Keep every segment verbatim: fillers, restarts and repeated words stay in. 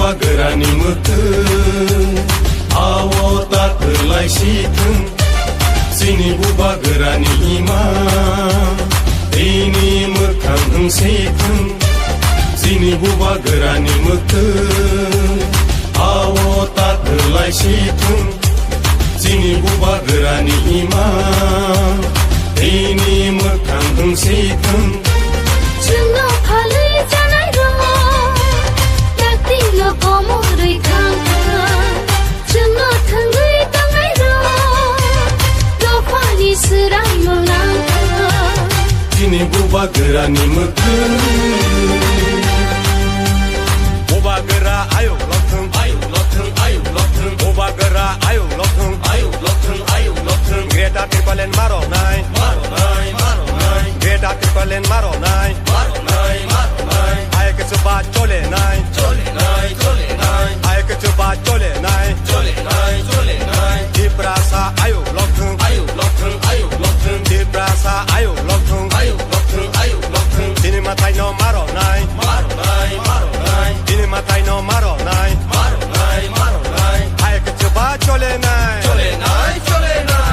Bubagrani mwkhwng, ao ta kwlai si thwng. Chini bubagrani ima, tini mwkhang wng si thwng. Chini bubagrani mwkhwng, ao ta kwlai si thwng. Chini bubagrani ima, tini mwkhang wng si thwng. Chwngno phalwi chanai rok, dakti no komorwi thang thang. Chwngno thwngwi tongnai rok, dophani swrai mwlang thang. Chini bubagrani mwkhwng. Bubagra ayuk lokthwng, ayuk lokthwng, ayuk lokthwng. Bubagra ayuk lokthwng, ayuk lokthwng, ayuk lokthwng. Greater Tipraland maronai, maronai, maronai. Greater Tipraland maronai, maronai, maronai. Hai kichu ba cholenai, cholenai, cholenai. Hai kichu ba cholenai, cholenai, cholenai. Tiprasa ayuk lokthwng, ayuk lokthwng, ayuk lokthwng. Tiprasa ayuk lokthwng, ayuk lokthwng, ayuk lokthwng. Chini mathai no maronai, maronai, maronai. Chini mathai no maronai, maronai, maronai. Hai kichu ba cholenai, cholenai, cholenai.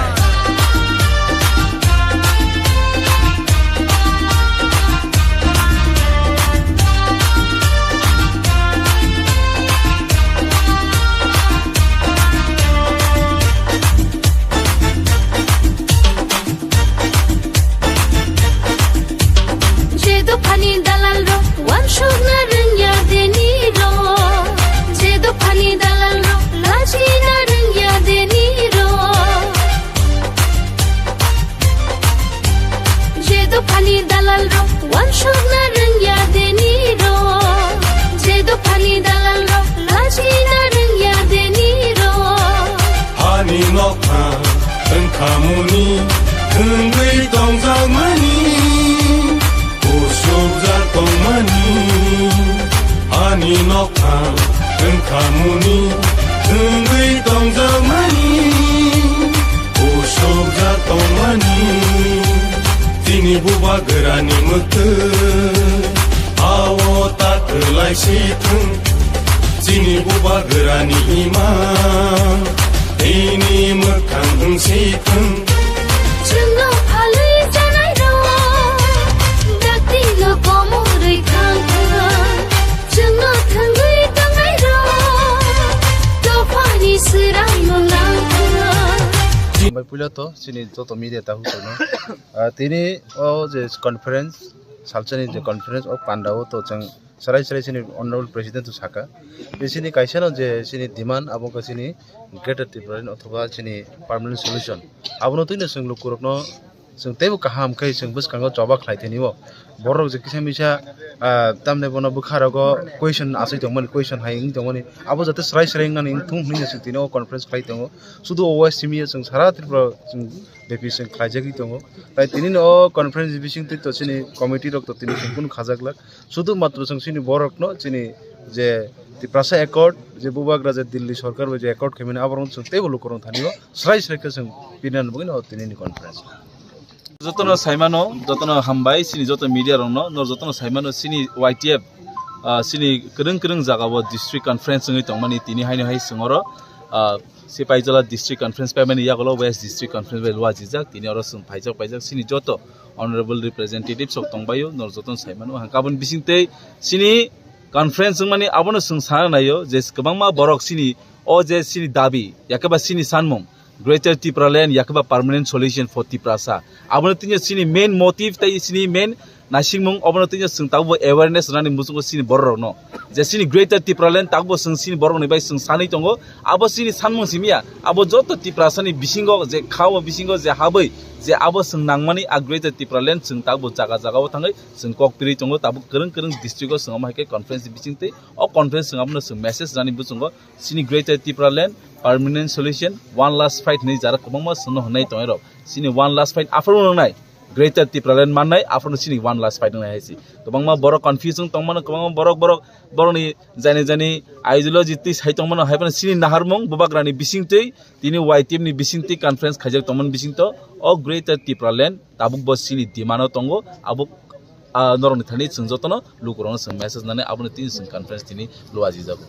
Je dophani dalal rok, wansukna rwngya deni rok. Je dophani dalal rok, lachina rwngya deni rok. Je dophani dalal rok, wansukna rwngya deni rok. Je dophani dalal rok, lachina rwngya deni rok. Hani nokha wngkhamuni, thwngwi tongjakmani, usukjak tongmani. Hani nokha wngkhamuni, thwngwi tongjakmani, usukjak tongmani. Chini bubagrani mwkhwng, ao ta kwlai si thwng. Chini bubagrani ima, tini mwkhang wng si thwng. Chwngno phalwi chanai rok, dakti no komorwi thang thang. Chwngno thwngwi tongnai rok, dophani swrai mwlang thang. Bai puila to chini joto media tahu kono. Ah, tini o je conference, salsani je conference o panda o to chwng Sarai sarai sini Honorable President to saka. Be sini kaisa no je sini demand abo ka sini Greater Tipraland othoba sini permanent solution. Abono twi no chwng lukurokno chwng teibo kaham khe chwng bwskango choba khlai thani o. Borok je kisa misa, ah, tamne bono bwkha rogo question asui tongmani, question hai wng tongmani. Abo jate sarai sarai wngnani wng thung hwnwi no chwng tini o conference khlai tongo. Sudu o waste simi chwng sara Tripura chwng bepi chwng khlaijagwi tongo. Tai tini no o conference bising twi to sini committee rok to tini chwng kunu khajaglak. Sudu matro chwng chini borokno chini je Tiprasa Accord, je bubagra je Delhi sorkar bai je accord khaimani, aborokno chwng teibo lukurok thani o srai srai khe chwng pinani bagwi no tinini conference. Jotono saimano, jotono hambai, chini joto media rokno, nor jotono saimano chini Y T F, ah, chini kwrwng kwrwng jagao district conference wngwi tongmani tini haino hai chwng oro, ah, Sipaijala district conference paimani yagulo West district conference bai luajijak, tini oro chwng phaijak paijak chini joto honorable representatives rok tongbaio, nor jotono saimano. Hang kabun bising tei chini conference wngmani abono chwng sana naio je kwbangma borok chini o je chini dabi, yakeba chini sanmung, Greater Tipraland, yakeba permanent solution for Tiprasa. Abono tini chini main motive tei chini main naisingmung, obono tini chwng tabukbo awareness rwnani muchungo chini bororokno. Je chini Greater Tipraland tabukbo chwng chini borokni bai chwng sanwi tongo. Abo chini sanmung simi ya, abo joto Tiprasani bisingo je khao bisingo je habwi je abo chwng nangmani a Greater Tipraland chwng tabukbo jaga jagao thangwi chwng kok twrwi tongo. Tabuk kwrwng kwrwng district-o chwng omo hai khe conference bisingtwi o conference chwng abono chwng message rwnani muchungo chini Greater Tipraland permanent solution one last fight hinwi jara kwbangma chwngno hwnwi tongnai rok. Chini one last fight aphuru wngnai. Greater Tipraland mannai, aphuru chini one last fight wngnai hai si. Kwbangma borok confusion tongmano, kwbangma borok, borok, borokni jani jani ideology twi sai tongmano, hai phano chini naharmung bubagrani bisingtwi, tini Y T F ni bisingtwi conference khaijak tongmani bisingtwi, o Greater Tipraland tabuk bo chini demand-o tongo, abo ah, norokni thani chwng jotono lukurokno chwng message nani aboni tini chwng conference tini luajijago.